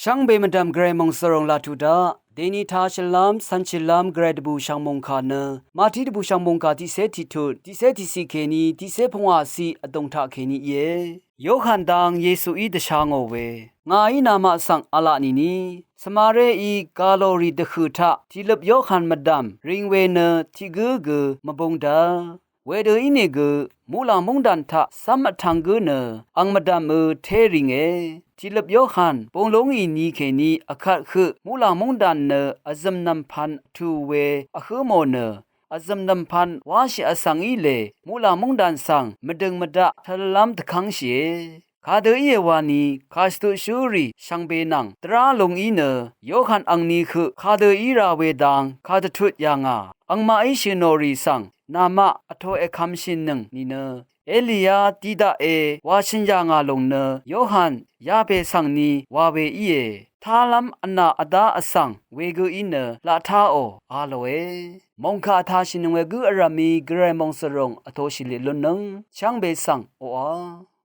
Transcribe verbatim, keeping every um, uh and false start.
Shvngbe mvdv̀m Gvray mòngsvròng laq tuq daq, dèni tashìlv́m cv̄nshìlv́m Gvray dvbùshv̀ng mòngkà nø, Mati dvbùshv̀ng mòngkà tiqcé tiqtut, tiqcé tiqciq kèní tiqcé pungwà ciq vdùng taq kèní íe. Yohan dang Yesuí dvsha ngò we, ngàí namaq svng v̄la nìni, svmaré í gà lò rì dvhø̀ taq tìløp Yohan mvdv̀m ring we nø tiq gǿ gø mvbūng dv̄l. Wedø ínìgø muqlàng múngdàn taq cv́m vtv̄ng gǿ nø ang mvdv̀mø té rìnge. Tìløp Yohan bung lúngì ni kèní vkvt høq muqlàng múngdàn nø vzø̀m nv̀mpv̄n tù we vhǿ mò nø, vzø̀m nv̀mpv̄n wáshì vsvng í lè muqlàng múngdàn svng mvdø̀ng mvdaq tv̄llv́m dvkv́ngshìe. Kadø íe wani kàshvtuq shúrì shvngbe nvng dvrá lung í nø, Yohan angni høq kadø í ra we dang kadvtut yà ngà. Angmaqí shø̀ nò rì svng namaq vto èkvmshìnøng nìnø, Eliya di daqe wa shø̀n yà ngà lòng nø Yohan yapè svng ni wa we íe. Tálv́m vnà vdá vsvng wegø í nø laq táò a lòe. Mòngkà vtashìnøng we gǿ vrv̀mí Gvray mòngsvròng vtoshì lì lunnøng shvngbe svng oqà.